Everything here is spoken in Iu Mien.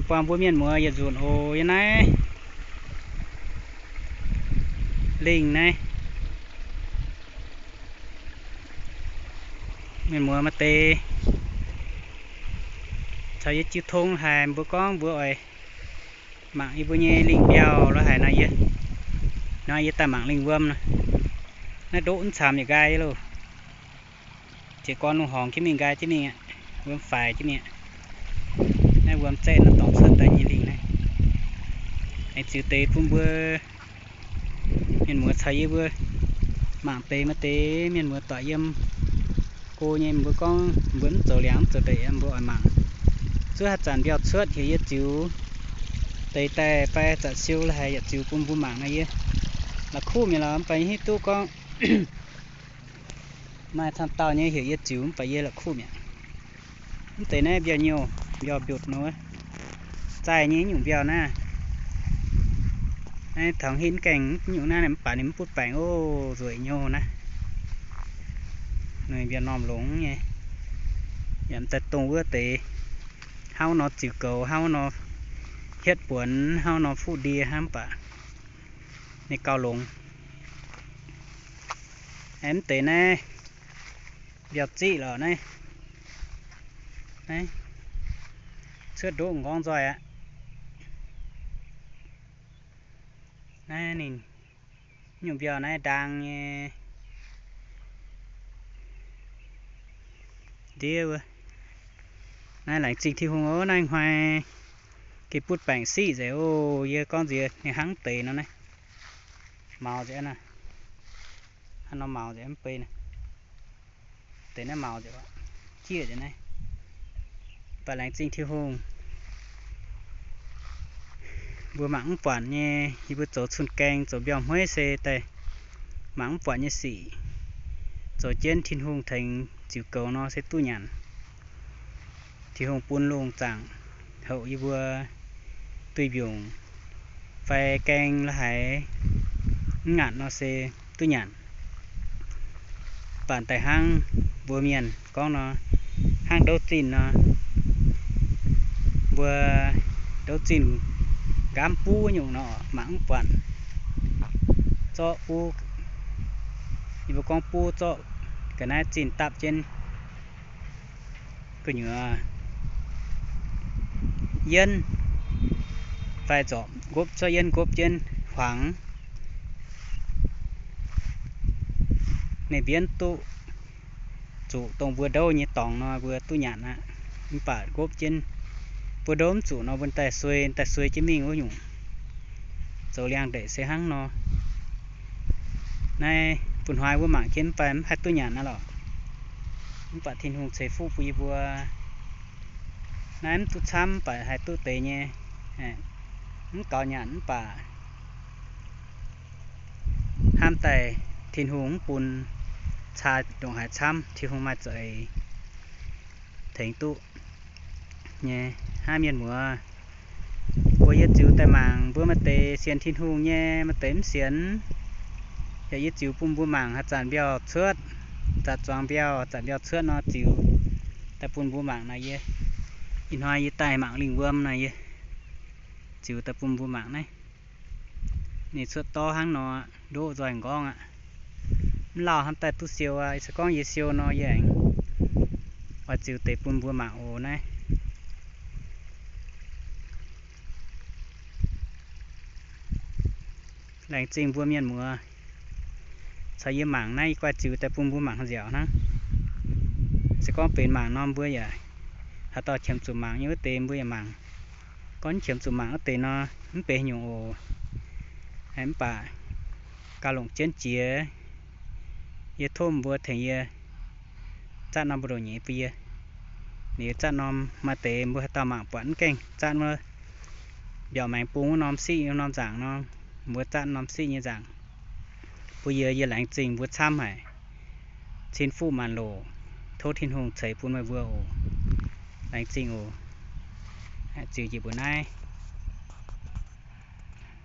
Buangh mbuo mienh muoz yietc nzunc oc. Yie naaiv lingh naaiv, mienh muoz maaih deix caux yie jiu tong haic, mbuo gorngv mbuo oix mangc yie mbuo nyei lingh mbiauh lo haic nor, yie, nor yie daaih mangc lingh wuom nor. Naaiv ndoqv mv camx yietc nqaai loh. Jiez gorn lungh horngc jienv mingh, nqaai jienv mingh aqv, wuom faix jienv mingh aqv. Naaiv wuom zaeqv naaiv dorngx cuotv daaih nyei lingh naaiv. Aengx ziux deix bun mbuo mienh muoz caux yie mbuo mangc deix. Maaih deix mienh muoz doic yiem go nyei, mbuo gorngv mbuo mv zoux liangx mv zoux ndeic, mbuo oix mangc zuov haaix zanc mbiauh cuotv heuc yie ziux deix daaih fai zanc siou lo haic yaac ziux bun mbuo mangc nor, yie la'kuqv mi'aqv lorqc. Mv baac hiuv duqv gorngv maaih camv dauh nyei heuc yie ziux, mv baac yie la'kuqv mi'aqv. Mv deix naaiv mbiauh nyouh, mbiauh mbiutc nor, zaih nyei nyungc mbiauh naaiv. Naaiv taux hingv gaengh nyungc naaiv mv baac ninh mv butv baengc oc, nzueic nyouh naaiv. Ninh mbiauh normh longx nyei, yaac mv daaih dongh wuov deix. Hnangv nor ziux goux, hnangv nor hietv buonc, hnangv nor fuqv ndie hnangv, mv baac ninh gauh longx. Aengx mv deix naaiv mbiauh ziqv lorqc naaiv. Naaiv cuotv ndoqv m'nqorngv nzoih aqv. Naaiv ninh nyungc mbiauh naaiv ndaang nyei ndiev wuov. Naaiv laengz zingh Tin-Hungh oc, naaiv hnoi gengh butv baengc siqv nzengc oc. Yie gorngv nziex ninh hnangv deix nor naaiv, maux nzengc aqv. Hnangv nor maux nzengc mv bei naaiv. Deix naaiv maux nzengc, jieqv nzengc naaiv. Mv baac laengz zingh Tin-Hungh, mbuo mangc mv buatc nyei, yie mbuo zoux cun-gaeng zoux mbiauh hmueiv se daaih mangc mv buatc nyei sic. Zoux jienv Tin-Hungh tengx ziux goux nor se duqv nyanc. Tin-Hungh bun lungh zaangc houc yie mbuo duih mbiungc fai gaeng la'haiz mv ngaatc nor se duqv nyanc. Mv baac daaih hnangv mbuo mienh gorngv nor, hnangv ndouv zinh nor, mbuo ndouv zinh nqaamv buv nyungc nor mangc mv buatc. Zorqv buv, yie mbuo gorngv buv zorqv ga'naaiv zinh dapv jienv gu'nyuoz yienv fai zorpc nqopv cuotv yienv nqopv jienv huangx. Ninh mbienv duqv zuqc dongh mbuo ndouv nyei dorngx nor, mbuo duqv nyanc aqv. Mv baac nqopv jienv mbuo ndouv mv zuqc nor, mbuo daaih suei, daaih suei jienv mingh wuov nyungc. Zoux liangx-ndeic se hnangv nor. Naaiv bun hnoi mbuo mangc jienv mv baac mv haih duqv nyanc aqv lorqc. Mv baac Tin-Hungh ceix fuqv bun yie mbuo. Naaiv mv duqv camv mv baac haih duqv deix nyei. Mv gaux nyanc mv baac hnamv daaih Tin-Hungh mv bun caa ndongc haaix camv, Tin-Hungh maaih za'eix tengx duqv nyei. Hnangv mienh muoz, mbuo yie ziux daaih mangc, mbuo maaih deix sienx Tin-Hungh nyei, maaih deix mv sienx. Yaac yie ziux bun mbuo mangc haaix zanc mbiauh cuotv, zanc zuangx mbiauh, zanc mbiauh cuotv nor ziux daaih bun mbuo mangc nor yie. Ih hnoi yie daaih mangc lingh wuom nor yie ziux daaih bun mbuo mangc naaiv. Ninh cuotv dorv hnangv nor, ndoqv nzoih m'nqorngv aqv. Mv lauh hnamv daaih duqv siou aqv. Se gorngv yie siou nor, yie aengx oix ziux deix bun mbuo mangc oc naaiv. Laengz zingh mbuo mienh muoz caux yie mangc naaiv, yie guaih ziux daaih bun mbuo mangc nziaauc hnangv. Se gorngv benx mangc norm mbuo yaac, haaix dauh qiemx zuqc mangc nyei wuov deix mbuo yaac mangc. Gorngv qiemx zuqc mangc wuov deix nor, mv benx haaix nyungc oc. Mv baac gauh longc jienv jiex, yie tov mbuo tengx yie zatv norm mbu'ndongx nyeiz bun yie. Liuz zatv norm maaih deix mbuo haaix dauh mangc buatc mv gaengh zatv wuov mbiaauc maengx bung wuov norm siqv norm nzaangc nor, mbuo zatv norm siqv nyei nzaangc bun yie. Yie laengz zingh mbuo camv haic. Cin fuqv maanc loc, tov Tin-Hungh ceix bun meih mbuo oc. Laengz zingh oc. Ziux njiec mbuo naaiv.